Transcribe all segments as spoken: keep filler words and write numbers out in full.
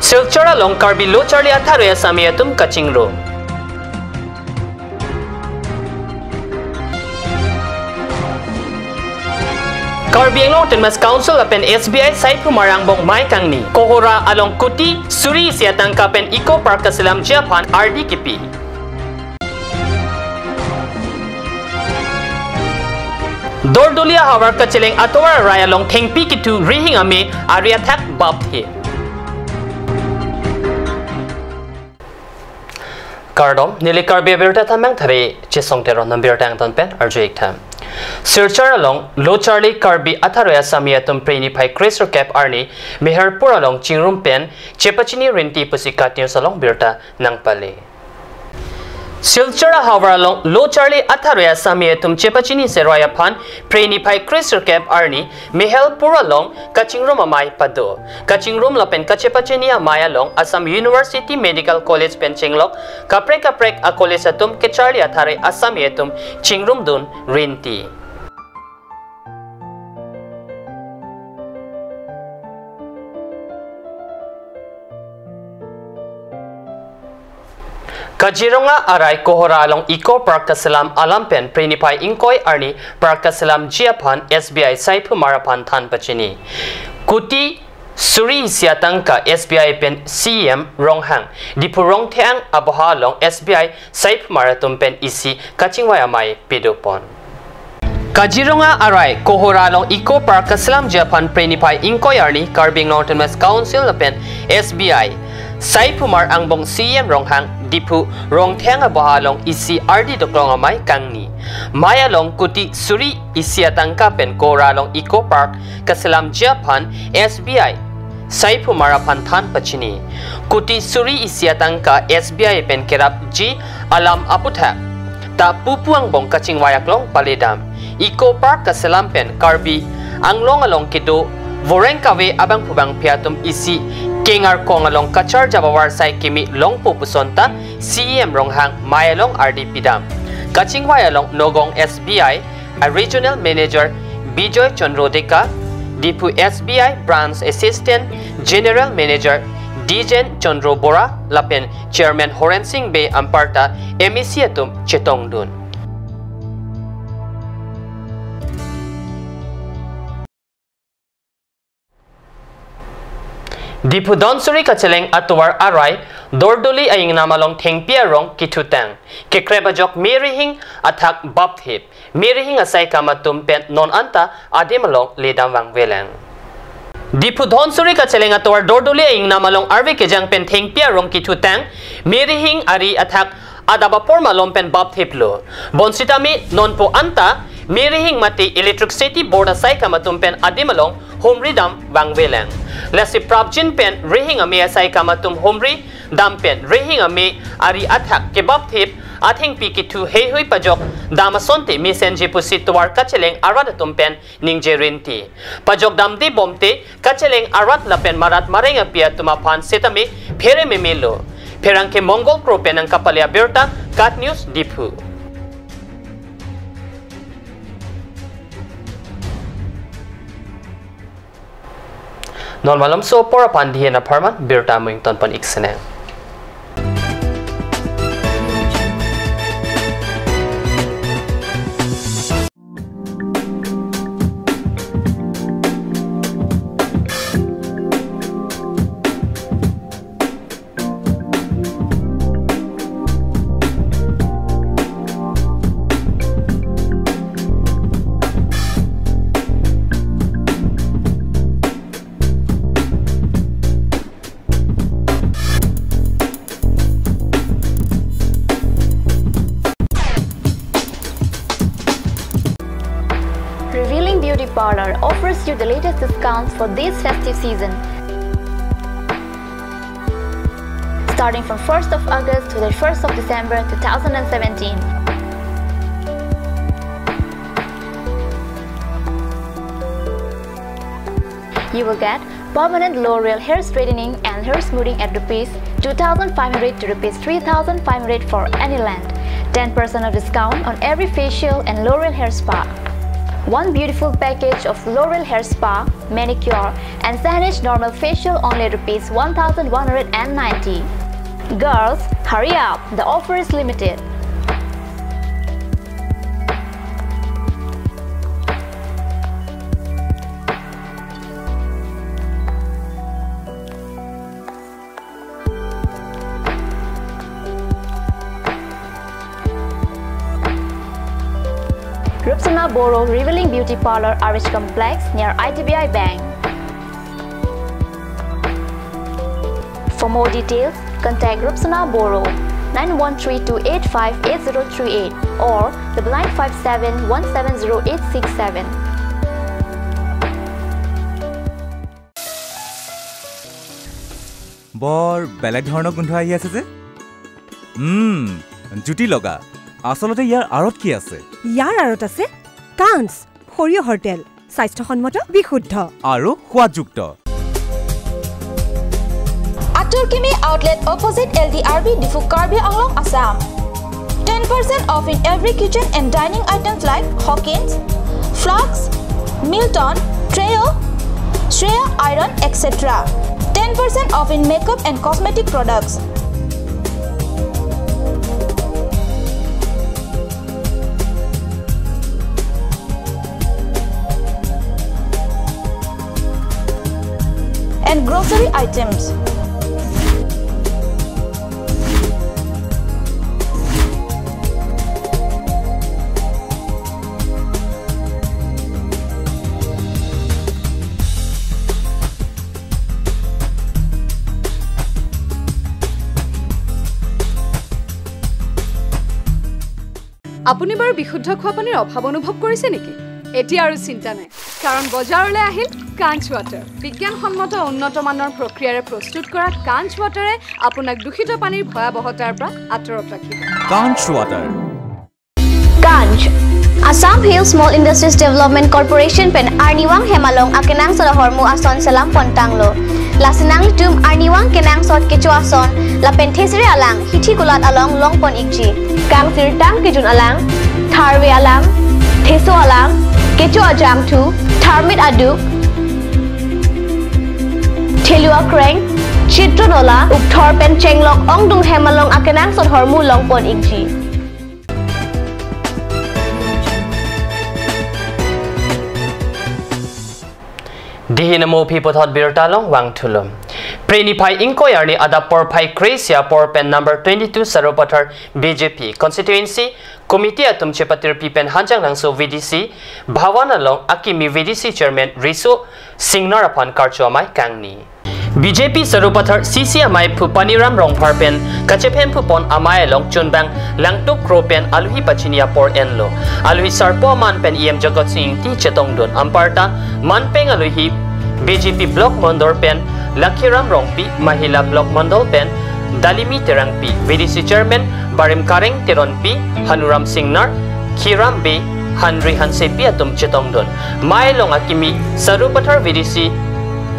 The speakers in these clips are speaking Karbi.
Silchar along Karbi Lo Charli Atharve Asami atum kachingrum. Karbi Anglong Autonomous Council lapen S B I Saiphumar angbong mei kangni. Kohora along kuti suri isi atangka pen Eco Park kaselamji aphan ardi kipi. Dordoli ahavar kacheleng atovar arai along thengpi kithu rihing ame ari athak bapthe. Kardom, neli Karbi Abirta Thamang Thari, Chesong Teron nam birta angton pen arju ik tham. Silchar along Lo Charli Karbi Atharve Asami atum Phre niphai kresirkep arni Meherpur along chingrum pen chepachini rinti pusi KAT News along birta nangpale. Silchar ahavar along Lo Charli Atharve Asami atum chepachini seroi aphan Phre niphai kresirkep arni Meherpur along kachingrum amei pado. Kachingrum lapen kachepachini amei along Assam University Medical College pen chenglok kaprek kaprek a college atum kecharli atharve Asami atum chingrumdun rinti. Kaziranga arai Kohora along Eco Park kaselam alam pen Phre niphai ingkoi arni park kaselamji aphan S B I Saiphumar aphan than pachini. Kuti suri isi atangka S B I pen C E M Ronghang, Diphu Rongtheng aboha along S B I Saiphumar atum pen isi kachingvai amei padopon. Kaziranga arai Kohora along Eco Park kaselamji aphan Phre niphai ingkoi arni Karbi Anglong Autonomous Council lapen S B I Saiphumar angbong C E M Ronghang, Diphu Rongtheng aboha along isi ardi doklong amei kangni. Mei along kuti suri isi atangka pen Kohora along Eco Park kaselamji aphan S B I Saiphumar aphan than pachini. Kuti suri isi atangka S B I pen kerapji alam aputhak ta pupu angbong kachingvai aklong paledam. Eco Park kaselam pen Karbi Anglong along kedo voreng kave abangphu bangphi atum isi kengar kong along kacharjap avarsai keme longpo puson ta C E M Ronghang mei along ardi pidam. Kachingvai along Nagaon S B I a Regional Manager Bijoy Chandra Deka, Diphu S B I Branch Assistant General Manager Dijen Chandra Bora lapen Chairman Horen Sing Bey anparta M A C atum chetongdun. Diphu donsuri kacheleng atovar arai Dordoli a-ingnam along thengpi arong kithutang. Kekrep ajok me rihing athak bapthip. Me rihing asai kam atum pen non anta adim along ledam vangvelang. Diphu donsuri kacheleng atovar Dordoli a-ingnam along arve kejang pen thengpi arong kithutang. Me rihing ari athak adap apor malom pen bapthiplo. Bonsitame nonpo anta me rihing mate electricity board asai kam atum pen adim along humri dam vangvelang. Lasi prapjin pen rihing ame asai kam atum humri dam pen rihing ame ari athak kebapthip athengpi kithu heihui pajok dam asonte mesenji pusi tovar kacheleng arat atum pen ningje rinti. Pajok damde bomte kacheleng arat lapen marat mareng api atum aphan setame phere memelo. Pherangke Mongol Kro pen nangkapale abirta, KAT News Diphu. Non malomso apor aphan dihen apharman birta mungton pon ik seneng. Revealing Beauty Parlor offers you the latest discounts for this festive season. Starting from first of August to the first of December two thousand seventeen. You will get permanent L'Oreal hair straightening and hair smoothing at rupees two thousand five hundred to rupees three thousand five hundred for any length. Ten percent of discount on every facial and L'Oreal hair spa. One beautiful package of L'Oreal Hair Spa, Manicure and Sahnish Normal Facial, only rupees one thousand one hundred and ninety. Girls, hurry up, the offer is limited. Rupsuna Boro Revealing Beauty Parlor, R H Complex, near I D B I Bank. For more details, contact Rupsuna Boro, nine one three two eight five eight zero three eight or double nine five seven one seven zero eight six seven. বৰ বেলেগ ধৰণৰ গোন্ধ আহি আছে যে। উম, জুতি লগা। আচলতে ইয়াৰ আঁৰত কি আছে? ইয়াৰ আঁৰত আছে কাঞ্চ, সৰিয়হৰ তেল, স্বাস্থ্যসন্মত, বিশুদ্ধ। আৰু সোৱাদযুক্ত। Atur Kimi Outlet, opposite L D R B, Diphu, Karbi Anglong, Assam. Ten percent off in every kitchen and dining items like Hawkins, Flux, Milton, Trio, Shreya Iron, et cetera. Ten percent off in makeup and cosmetic products. And grocery items. আপুনি বাৰু বিশুদ্ধ খোৱা পানীৰ অভাৱ অনুভৱ কৰিছে নেকি? এতিয়া আৰু চিন্তা নাই, কাৰণ বজাৰলৈ আহিল কাঞ্চ ৱাটাৰ। বিজ্ঞানসন্মত উন্নত মানৰ প্ৰক্ৰিয়াৰে প্ৰস্তুত কৰা কাঞ্চ ৱাটাৰে আপোনাক দূষিত পানীৰ ভয়াৱহতাৰ পৰা আঁতৰত ৰাখিব। কাঞ্চ water. Kanch, Assam Hill Small Industries Development Corporation pen arnivang hem along akenangsot ahormu ason selam pontanglo. Lasi nanglitum arnivang kenangsot kecho ason lapen thesere alang hithi kulat along longpon ikji. Kangsirtang kejun alang, tharve alang, theso alang, kecho ajangthu, tharmit aduk, thelu akreng, chitron ola, ukthor pen chenglok ongdung hem along akenangsot ahormu longpon ikji. Dei namo aphi puthot birta along vangthulo. Phre niphai ingkoi arni adap porphai kre-isi apor pen number twenty-two Sarupathar B J P constituency committee atum chepatirpi pen Hanjanglangso V D C Bhawan along akimi V D C chairman Riso Singnar aphan karcho amei kangni. B J P Sarupathar C C amei phu Paniram Rongphar pen kachephemphu pon amei along chunbang Langtuk Kro pen aluhi pachini apor enlo. Aluhi sarpo aman pen E M Jagat Sing Ingti chetongdun, anparta manpeng aluhi B J P block mondol pen Lakhiram Rongpi, mahila block mondol pen Dalimi Terangpi, V D C chairman Barim Kareng Teronpi, Hanuram Singnar, Khiram Bey, Hanri Hansepi atum chetongdun. Mei along akimi Sarupathar V D C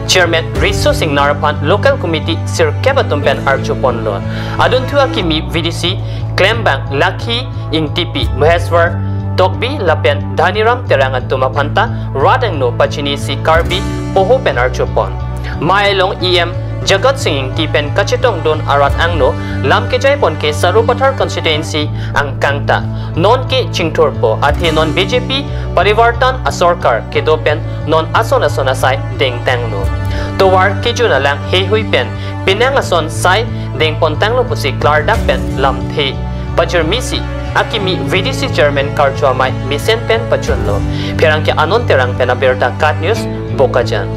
chairman Riso Singnar aphan local committee sirkep atum pen archo ponlo. Adunthu akimi V D C klembang Lakhi Ingtipi, Maheswar Tokbi lapen Dhaniram Terang atum aphanta rat angno pachinisi Karbi poho pen archo pon. Mei along E M Jagat Sing Ingti pen kachetongdun arat angno lam kejai pon ke Sarupathar constituency angkang ta non ke chingthurpo, athe non B J P Parivartan asorkar kedo pen non ason ason asai dengtanglo. Tovar kejun alang heihui pen penang ason sai dengpontanglo pusi klardak pen lamthe pajirmisi akimi V D C chairman karcho amei mesen pen pachunlo. Pherangke Anon Terang pen abirta, KAT News, Bokajan.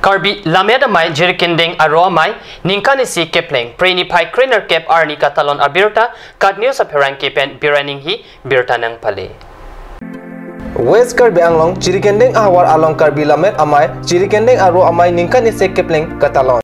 Karbi Lammet Amei Jirikindeng Aro Amei ningkan isi kepleng, Phre niphai krenerkep arni katalon abirta, KAT News apherangke pen Biraning hi birta nangpale. West Karbi Anglong Jirikindeng ahavar along Karbi Lammet Amei Jirikindeng Aro Amei ningkan isi kepleng katalon.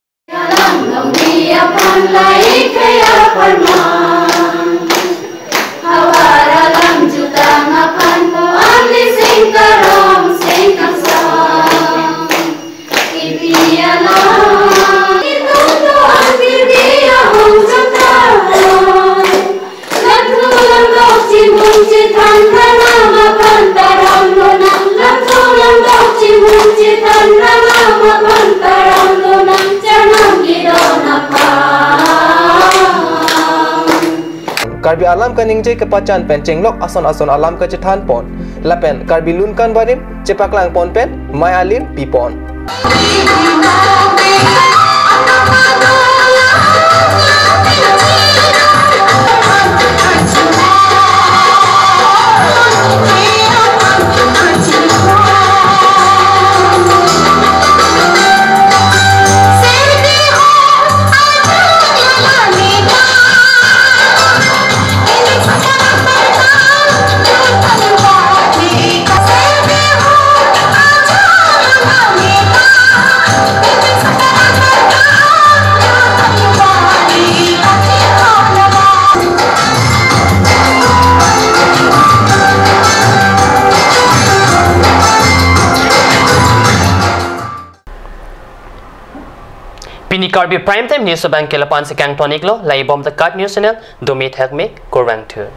Karbi alam kaningje kepachan pen chenglok ason ason alam kachethan pon lapen Karbi lun kan barim chepaklang pon pen mai alim pi pon. Pini Karbi Prime Time News abang ke lapu-an si kangton-iklo, laibom The Cut News Channel, dome thakme, kurvangthu.